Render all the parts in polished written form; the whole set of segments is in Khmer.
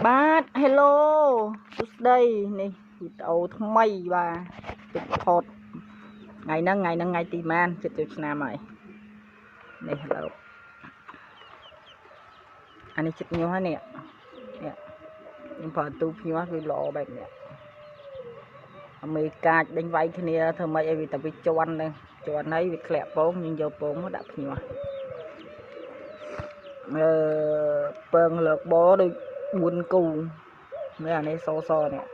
បាទ Hello សួស្តីនេះវីដេអូថ្មីបាទទុកថតថ្ងៃហ្នឹងថ្ងៃហ្នឹងថ្ងៃទីម៉ានជិតចូលឆ្នាំហើយនេះឥឡូវអានេះចិត្តញាស់ហើយនេះនេះខ្ញុំប្រើទូភ្ញាស់គឺល្អបែបនេះអមេកាចដេញវាយគ្នាធ្វើម៉េចឲ្យវាតែវាជន់ហ្នឹងជន់ហើយវាធ្លាក់ពងយើងយកពងមកដាក់ភ្ញាស់អឺពងលើកបដូច4គូមានអានេះសសនេះ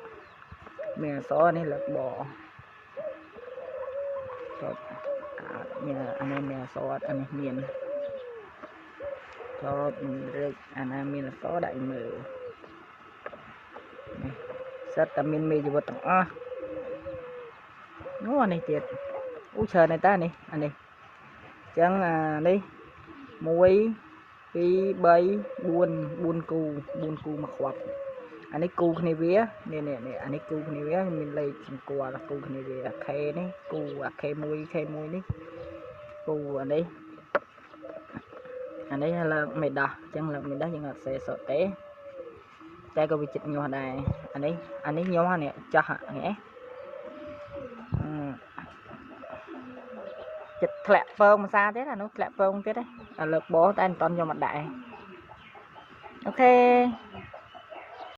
មានអសនេះលើកបចប់មានអានេះមានអសអត់អានេះមានចប់រើកអាណាមានអសដាក់មើលនេះសិតតែមានមេជីវិតទាំងអស់អូអានេះទៀតអូច្រើនណាស់តានេះអានេះអញ្ចឹងអានេះ1 2 3 4 4គូ4គូមកគ្រាប់អានេះគូគ្នាវានេះនេះនេះអានេះគូគ្នាវាមានលេខសម្គាល់គូគ្នាវា K នេះគូអា K1 K1 នេះគូអានេះអានេះលើកមេដោះអញ្ចឹងលើកមេដោះយើងអត់សេសុទ្ធទេតែក៏វាចិត្តញាស់ដែរអានេះអានេះញាស់នេះចាស់នេះចិត្តធ្លាក់ពងភាសាទៀតអានោះធ្លាក់ពងទៀតលើកបោតែមិនតន់យកមកដាក់អូខេ